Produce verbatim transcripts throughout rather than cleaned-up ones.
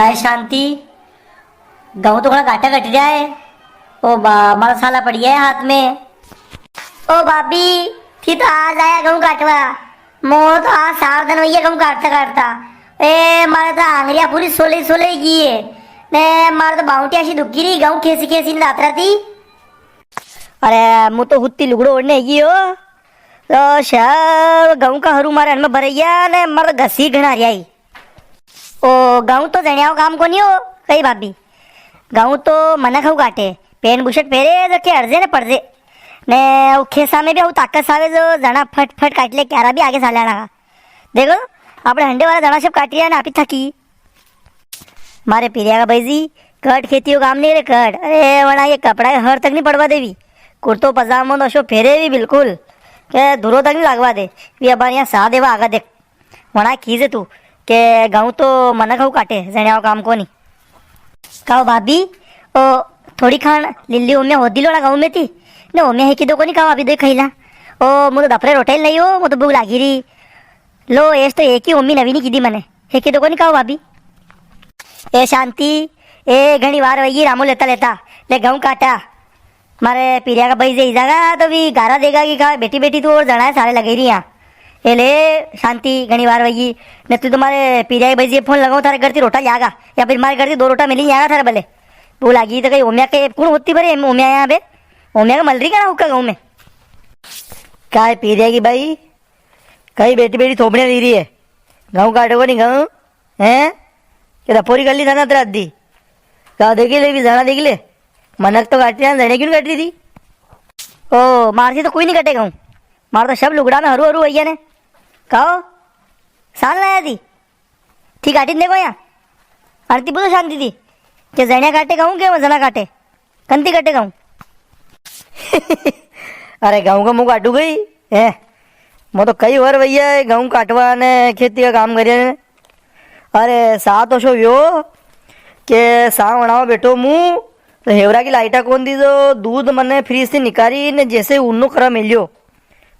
अरे शांति, गऊं तो घणा घाटा कट रिया है। ओ बा, मारा साला पड़ी गया है हाथ में। ओ भाभी, थी तो आज आया गऊं काटवा। मो तो आज सार दन वई गया गऊं काटता काटता। ए, मारे तो आंगरिया पूरी सोले सोले गई है। ने मारे तो बाउंटी असी दुखी री, गऊं खेसी खेसी ने दातरा थी। अरे, मु तो हुत्ती लुगड़ो ओढ़ने गई हो। तो सब गऊं का हरू मारे हन में भरैया ने मारे तो घसी घणा रिया ही। ओ, गऊं तो जणिया को काम कोनी हो, कई भाभी। गऊं तो मनक हऊ काटे, पेंट बुशर्ट पेरे जो के अड़जे ने पड़जे। ने ऊ खेसा में भी हऊ ताकत सावे जो जणा फट फट काट ले, क्यारा भी आगे सालाना का। देखो, आपणे हंडे वाला जणा सब काट रिया ने आपी थकी। मारे पीरिया का भाई जी, कट खेती को काम नी रे कट। अरे, वणा ये कपड़ा के हर तक नी पड़वा देवी। कुर्तो पजामो तो अशो फेरे भी बिल्कुल। के धुरो तक नी लागवा दे। वी अबार यहाँ सा देवा आगा देख। वणा कीजे तू के गऊं तो मनक हऊ काटे, जणिया को काम कोनी। काओ भाभी, ओ थोड़ी खान लिल्ली ओम्या होदी लो ना गऊं में थी। ने ओम्या हेकी दो कोनी काओ, अभी दो ही खईला। ओ, मु तो दपरे रोटा ही नी लाई हो, मु तो भूख लागी री। लो, एस तो एक ही ओमी नवी नी कीधी मने। हेकी दो कोनी काओ भाभी। ए शांति, ए घणी वार वई रामो लेता लेता, ले गऊं काटा। मारे पीरिया का भाई जी जागा तो भी गारा देगा कि का बेठी बेठी तू और जणा है सारे लगई री है। ए ले शांति, घणी वार वई, ने तू तो मारे पीरिया के भाई जी फोन लगाओ, थारे घर ती रोटा ल्यागा, या फिर मारे घर ती दो रोटा मिली जागा थारे भले। भूख लागी तो कई ओम्या के कुण होती भरे ओम्या यहाँ पे, ओम्या के मल री का ना हुक्का गऊं में। काय पीरिया की भाई, कई बेठी बेठी थोपड़िया ली री है, गऊं काटो कोनी गऊं, हैं? के दपोरी कर ली था ना तेरा अद्दी। का देखी ले, भी जणा देखी ले, मनक तो काट रिया, जणे क्यों काट री थी? ओ, मारती तो कोई नी कटे गऊं, मार तो सब लुगड़ा में हरू हरू वई गया ने। काओ, साल लाया थी, ठीक काटी ने देखो यहाँ, अरे ती बोलो शांति थी, के जणिया काटे गऊं के वो जणा काटे? कंती कटे गऊं? अरे गऊं का मु काटू कई है, मो तो कई वर वई गऊं काटवा ने खेती का काम करिया ने। अरे सा तो अशो व्यो के सा वणावा बैठो मु, तो हेवरा की लाइटा कोनी थी, तो दूध मने फ्रिज ती निकारी ने जैसे उन्नो करा मेल्यो,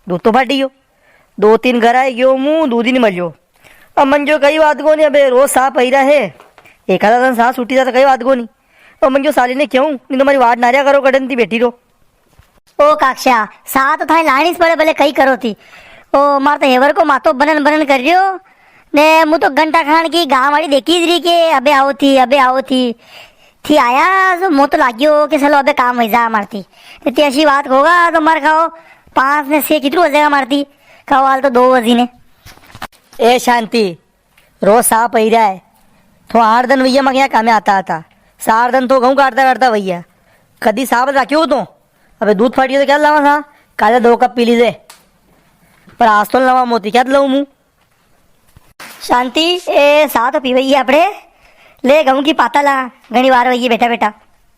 दूध तो फाटी गयो। दो तीन घर आई गयो मु, दूध ही नी मल्यो। अब मन जो कई बात कोनी, अबे रोज सा पई रा है, एक आधा दन सा छूटी जा तो कई बात कोनी। अब मन जो साली ने क्यों, नी तो मारी वाट नारिया करो, कटन ती बेठी रो। ओ काक्षा, सा तो थाई लाणी स पड़े, भले कई करो थी। ओ, मार तो हेवर को मातो बनन बनन कर रियो। ने मु तो घंटा खान की गांव वाली देखी री के अबे आओ थी, अबे आओ थी। थी आया जो मो तो लाग्यो के चलो अबे काम वई जा मारती। ते ती अशी बात होगा तो मार खाओ, पांच ने छे कितरू हो जाएगा मारती? खाओ हाल तो दो बजी ने। ए शांति, रोज सा पई रा है। तो आठ दन वई ग्या माके यहाँ कामे आता आता। सार दन तो गऊं काटता काटता वई ग्या। कदी सा बद राख्यो हो तो? अबे दूध फाटियो तो क्या लावा सा? काले दो कप पी लीजे। पर आज तो लावा मोती, क्या लाऊं मु? शांति, ए, सा तो पीवई है आपड़े। ले, गऊं की पाता ला, घणी वार वई है, बेठा, बेठा।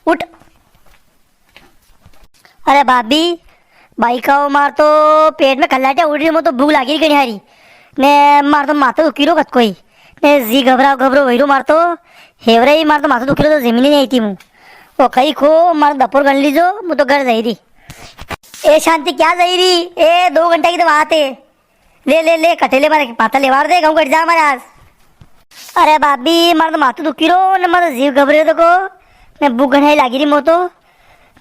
उठ। अरे भाभी, भाई का ओ, मार तो पेट में खल्लाटिया उड़ री, मो तो भूख लागी री घणी हारी। ने मार तो माथो दुखी रो कत कोई। ने जी घबराओ घबरो वई रो मार तो। हेवरे ही मार तो माथो दुखी रो तो जमीन नी आई थी मु। ओ कई खो, मार दपोर गण लीजो, मु तो घर जाई री। ए शांति, क्या जाई री? ए, दो घंटा की तो बात है। ले, ले, ले, कटे ले, मारे पाता लेवाड़ दे, गऊं कट जा मारे आज। अरे भाभी, मारो तो माथो दुखी रो, ने मारो जीव घबरे देखो, ने भूख घणी लागी री मो तो,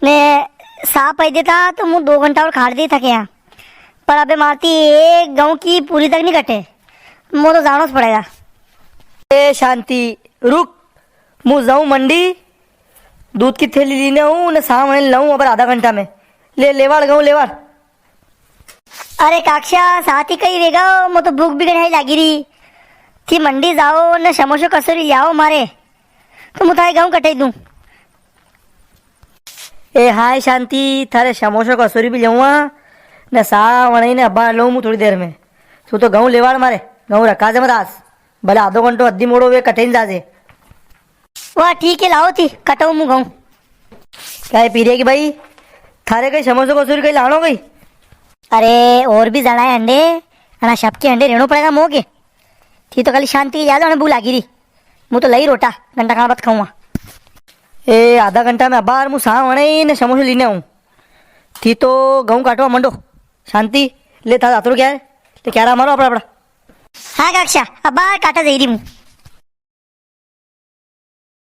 ने सा पई देता तो मु दो घंटा और खाड़ दी थके यहाँ। पर अबे मारती एक गऊं की पूरी तक नी कटे, मो तो जानो स पड़ेगा। ए शांति, रुक, मु जाऊं मंडी, दूध की थैली लीने आऊं, ने सा वणे लाऊं अबार आधा घंटा में। ले, लेवाड़ गऊं, लेवाड़। अरे काक्षा, सा ती कई वेगा, मो तो भूख भी घणी लागी री। थी मंडी जाओ ने समोसो कसोरी ल्याओ मारे, तो मु थारे गऊं कटाई दूं। ए हाय शांति, थारे समोसो कसोरी भी ल्याऊंगा, ने सा वणई ने अबार लऊं मु थोड़ी देर में। तू तो गऊं लेवाड़ मारे, गऊं रखा जे मत आज। भले आधो घंटो अद्दी मोड़ो वे कटे नी जाजे। वाह, ठीक है, लाओ थी, कटाऊं मु गऊं। क्या है पीरिया की भाई, थारे कई समोसो कसोरी कई लाणो कई? अरे, और भी जणा है अंडे, अणा सबके अंडे रेणो पड़ेगा मोके। थी तो खाली शांति के याद आने भूख लागी री। मु तो लई रोटा, घंटा खान बाद खाऊंगा। ए, आधा घंटा में अबार मु सा वणई ने समोसो लीने आऊं। थी तो गऊं काटवा मंडो। शांति, ले थारा दातरो क्या है? ले क्यारा मारो आपड़ा, आपड़ा। हाँ काक्षा, अबार काटा जई री मु।